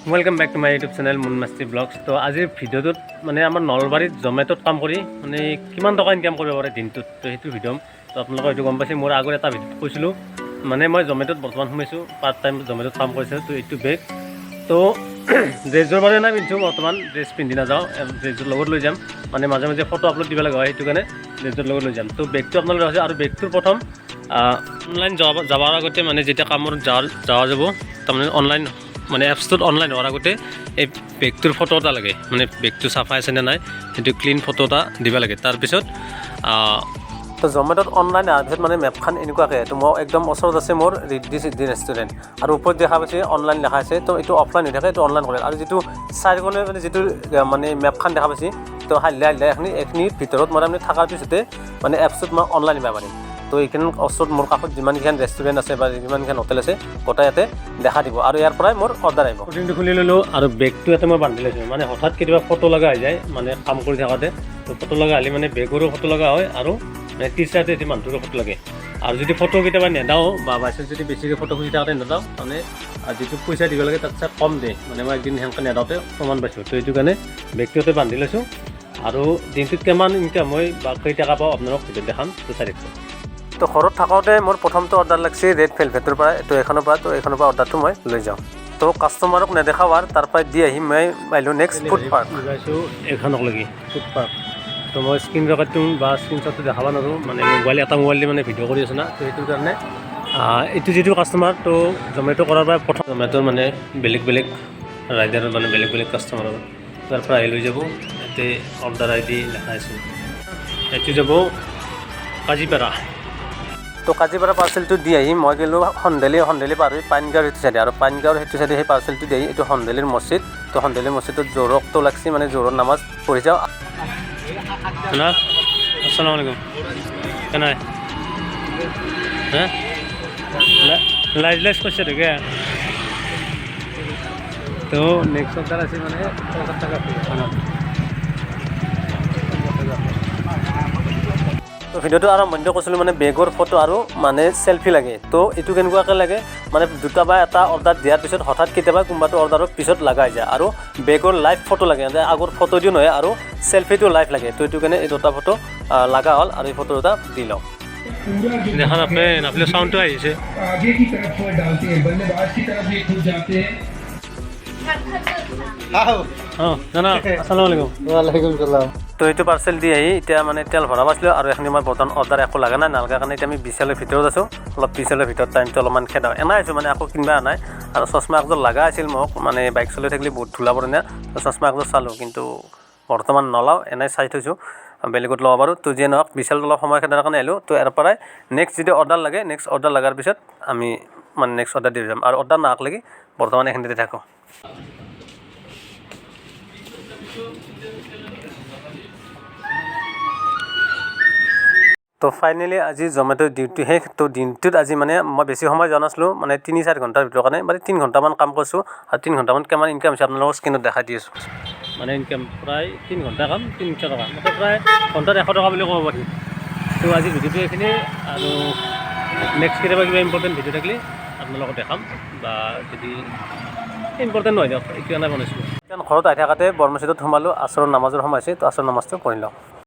Welcome back to my YouTube channel Moon Masti Vlogs. তো আজিৰ ভিডিঅ'টোত মানে আমাৰ নলবাৰীত জমেট'ত কাম কৰি মানে কিমান টকা ইনকাম কৰিব পাৰে দিনটোত, তো সেইটো ভিডিঅ'। তো আপোনালোকে হয়তো গম পাইছে, মোৰ আগৰ এটা ভিডিঅ'ত কৈছিলোঁ, মানে মই জমেট'ত বৰ্তমান সোমাইছোঁ, পাৰ্ট টাইম জমেট'ত কাম কৰিছোঁ। তো এইটো বেগ, তো ড্ৰেছযোৰ বাৰু নাই পিন্ধিছোঁ, বৰ্তমান ড্ৰেছ পিন্ধি নাযাওঁ, ড্ৰেছযোৰ লগত লৈ যাম। মানে মাজে মাজে ফটো আপলোড দিব লগা হয়, সেইটো কাৰণে ড্ৰেছযোৰ লগত লৈ যাম। তো বেগটো আপোনালোকে আছে আৰু বেগটোৰ প্ৰথম অনলাইন যাবৰ আগতে, মানে যেতিয়া কামত যোৱা যাব, তাৰমানে অনলাইন মানে এপছটোত অনলাইন হোৱাৰ আগতে এই বেগটোৰ ফটো এটা লাগে। মানে বেগটো চাফা আছে নে নাই, সেইটো ক্লিন ফটো এটা দিব লাগে। তাৰপিছত তো জমেট'ত অনলাইন অহাৰ পিছত মানে মেপখন এনেকুৱাকৈ। তো মই একদম ওচৰত আছে মোৰ ৰিদ্ধি চিদ্ধি ৰেষ্টুৰেণ্ট আৰু ওপৰত দেখা পাইছে অনলাইন লেখা আছে। তো এইটো অফলাইন হৈ থাকে, এইটো অনলাইন কৰে। আৰু যিটো চাৰিকোণে মানে যিটো মানে মেপখন দেখা পাইছে, তো হালধীয়া হালধীয়া এইখিনিৰ ভিতৰত মই তাৰমানে থকাৰ পিছতে মানে এপছটোত মই অনলাইন দিব পাৰিম। তো এইখিনি ওচৰত মোৰ কাষত যিমানকেইখন ৰেষ্টুৰেণ্ট আছে বা যিমানকেইখন হোটেল আছে, গোটেই ইয়াতে দেখা দিব আৰু ইয়াৰ পৰাই মোৰ অৰ্ডাৰ আহিব। স্পৰ্টিংটো খুলি ল'লোঁ আৰু বেগটো ইয়াতে মই বান্ধি লৈছোঁ। মানে হঠাৎ কেতিয়াবা ফটো লগা হৈ যায়, মানে কাম কৰি থাকোঁতে। তো ফটো লগা হ'লে মানে বেগৰো ফটো লগা হয় আৰু মানে টি চাৰ্ট এটি মানুহটোৰো ফটো লাগে। আৰু যদি ফটো কেতিয়াবা নেদাওঁ বা বাইচান্স যদি বেছিকৈ ফটো খুজি থাকোঁতে নেদাওঁ, মানে যিটো পইচা দিব লাগে তাত চাই কম দিয়ে। মানে মই একদিন সেনেকৈ নেদাওঁতে প্ৰমাণ পাইছোঁ। তো এইটো কাৰণে বেগটো ইয়াতে বান্ধি লৈছোঁ। আৰু দিনটোত কিমান ইনকাম হয় বা কেই টকা পাওঁ, আপোনালোক ভিডিঅ'ত দেখাম, তো চাই থাকিব। তো ঘৰত থাকোঁতে মোৰ প্ৰথমটো অৰ্ডাৰ লাগছে ৰেড ভেলভেটৰ পৰা, এইটো এইখনৰ পৰা। তো এইখনৰ পৰা অৰ্ডাৰটো মই লৈ যাওঁ। তো কাষ্টমাৰক নেদেখাওঁ আৰু তাৰ পৰা দি আহি মই আহিলোঁ নেক্সট ফুড পাৰ্ক। ওলাইছোঁ এইখনক লাগি ফুড পাৰ্ক। তো মই স্ক্ৰীণ ৰেকৰ্ডটো বা স্ক্ৰীনশ্বটটো দেখাব নোৱাৰোঁ, মানে মোবাইল এটা মোবাইল দি মানে ভিডিঅ' কৰি আছোঁ না, তো সেইটো কাৰণে। এইটো যিটো কাষ্টমাৰ, তো জমেট' কৰাৰ পৰা প্ৰথম জমেট'ৰ মানে বেলেগ বেলেগ ৰাইডাৰৰ, মানে বেলেগ বেলেগ কাষ্টমাৰৰ তাৰ পৰা আহি লৈ যাব। ইয়াতে অৰ্ডাৰ আই ডি লেখা আছে। এইটো যাব কাজিপাৰা। তো কাজিপাৰা পাৰ্চেলটো দি আহি মই গ'লোঁ সন্দেলি। সন্দেলি পাৰ হৈ পাইনগাঁৱৰ সেইটো চাইডে আৰু পাইনগাঁৱৰ সেইটো চাইডে সেই পাৰ্চেলটো দি আহি এইটো সন্দেলিৰ মছজিদ। তো সন্দেলিৰ মছজিদত জোৰকটো লাগছি, মানে জোৰৰ নামাজ পঢ়ি যাওঁ না। আসসালামু আলাইকুম। কেনে হ্যাঁ, লাইজ লাইজ করছে তো। তো নেক্সট অর্ডার আছে মানে 50 টাকা খানা। তো ভিডিঅ'টো আৰম্ভণিতে কৈছিলোঁ, মানে বেগৰ ফটো আৰু মানে চেলফি লাগে। তো এইটো কেনেকুৱাকৈ লাগে, মানে দুটা বা এটা অৰ্ডাৰ দিয়াৰ পিছত হঠাৎ কেতিয়াবা কোনোবাটো অৰ্ডাৰৰ পিছত লগা হৈ যায় আৰু বেগৰ লাইভ ফটো লাগে, যে আগৰ ফটো দিও নহয় আৰু চেলফিটো লাইভ লাগে। তো এইটো কাৰণে এই দুটা ফটো লগা হ'ল আৰু এই ফটো দুটা দি লওঁ। দেখা নাপায়, নাপালে চাউণ্ডটো আহিছে। आगे की तरफ डालते हैं, बल्लेबाज की तरफ ये खुद जाते हैं। অঁ না, আসসালামু আলাইকুম। ওয়ালাইকুম সালাম। তো এইটো পাৰ্চেল দি আহি এতিয়া মানে তেল ভৰাব আছিলোঁ আৰু এইখিনি মই বৰ্তমান অৰ্ডাৰ একো লগা নাই। নালগা কাৰণে এতিয়া আমি বিশালৰ ভিতৰত আছোঁ। অলপ বিশালৰ ভিতৰত টাইমটো অলপমান খেদাওঁ। এনে আছোঁ, মানে একো কিনিবা নাই। আৰু চশমা একযোৰ লগা আছিল মোক, মানে বাইক চলাই থাকিলে বহুত ধূলা পৰে না। তো চশমা একযোৰ চালোঁ, কিন্তু বৰ্তমান নলওঁ, এনেই চাই থৈছোঁ, বেলেগত ল'ব পাৰোঁ। তো যিয়ে নহওক, বিশালত অলপ সময় খেদাৰ কাৰণে আহিলোঁ। তো ইয়াৰ পৰাই নেক্সট যদি অৰ্ডাৰ লাগে, নেক্সট অৰ্ডাৰ লগাৰ পিছত আমি মানে নেক্সট অৰ্ডাৰ দি যাম। আৰু অৰ্ডাৰ নাহাক লাগি বৰ্তমান এইখিনিতে থাকোঁ। তো ফাইনেলি আজি জমেট' ডিউটি শেষ। তো দিনটোত আজি মানে মই বেছি সময় যোৱা নাছিলোঁ, মানে 3-4 ঘণ্টাৰ ভিতৰত কাৰণে মানে 3 ঘণ্টামান কাম কৰিছোঁ। আৰু 3 ঘণ্টামান কিমান ইনকাম হৈছে, আপোনালোকৰ স্ক্ৰীণত দেখাই দি আছোঁ। মানে ইনকাম প্ৰায় 3 ঘণ্টা কাম 300 টকা, মানে প্ৰায় ঘণ্টাত 100 টকা বুলি ক'ব পাৰি। তো আজি ভিডিঅ'টো এইখিনি আৰু নেক্সট কেতিয়াবা কিবা ইম্পৰ্টেণ্ট ভিডিঅ' থাকিলে আপোনালোকক দেখাম, বা যদি ইম্পৰ্টেণ্ট নহয় দিয়ক, এইটো এনে বনাইছিলোঁ। ঘৰত আহি থাকোঁতে বৰমছজিদত সোমালোঁ। আচৰৰ নামাজৰ সময় আছে, তো আচৰৰ নামাজটো পঢ়ি লওঁ।